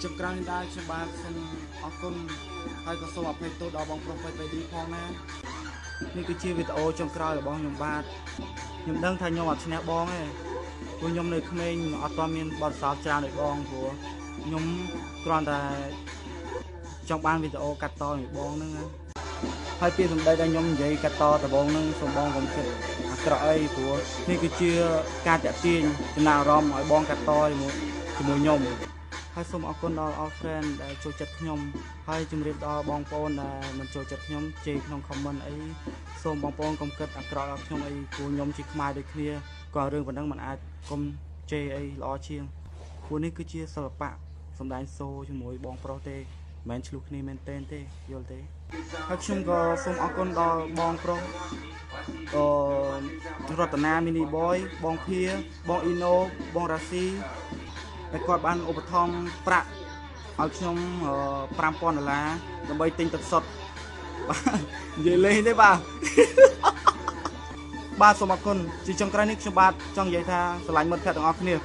ចុងក្រោយនេះដែរខ្ញុំបាទសូមអរគុណហើយក៏សូមអភ័យទោសដល់បងប្រុស PPD ផងណានេះគឺជាវីដេអូចុងក្រោយរបស់ខ្ញុំបាទខ្ញុំដឹងថាខ្ញុំអត់ឈ្នះបងទេព្រោះខ្ញុំនៅក្មេងអត់ទាន់មានបទពិសោធន៍ច្រើនដូចបងព្រោះខ្ញុំគ្រាន់តែចង់បានវីដេអូកាត់តមួយបងហ្នឹងណាហើយពីសម្ដីដែលខ្ញុំនិយាយកាត់តដំបូងហ្នឹងសូមបងកុំគិតអាក្រក់អីព្រោះនេះគឺជាការតាក់ទាញចំណាប់អារម្មណ៍ឲ្យបងកាត់តជាមួយខ្ញុំហើយសូមអរគុណដល់ all friend ដែលចូលចិត្តខ្ញុំហើយជម្រាបដល់បងប្អូនដែលមិនចូលចិត្តខ្ញុំជេរក្នុង comment អីសូមបងប្អូនកុំគិតអាក្រក់ដល់ខ្ញុំអីព្រោះខ្ញុំជាខ្មែរដូចគ្នាក៏រឿងប៉ុណ្ណឹងមិនអាចកុំជេរអីល្អជាងព្រោះនេះគឺជាសិល្បៈសម្ដែងសូជាមួយបងប្រុសទេមិនមែនឆ្លោះគ្នាមែនទែនទេយល់ទេហើយខ្ញុំក៏សូមអរគុណដល់បងប្រុសអឺរតនាមីនីបយបងភាបងអ៊ីណូបងរ៉ាស៊ីដែលគាត់បានឧបត្ថម្ភប្រាក់ឲ្យខ្ញុំ5000ដុល្លារដើម្បីទិញទឹកសុទ្ធបាទនិយាយលេងទេបាទបាទសូមអរគុណជាចុងក្រោយនេះខ្ញុំបាទចង់និយាយថាស្រឡាញ់មិត្តភក្តិទាំងអស់គ្នា។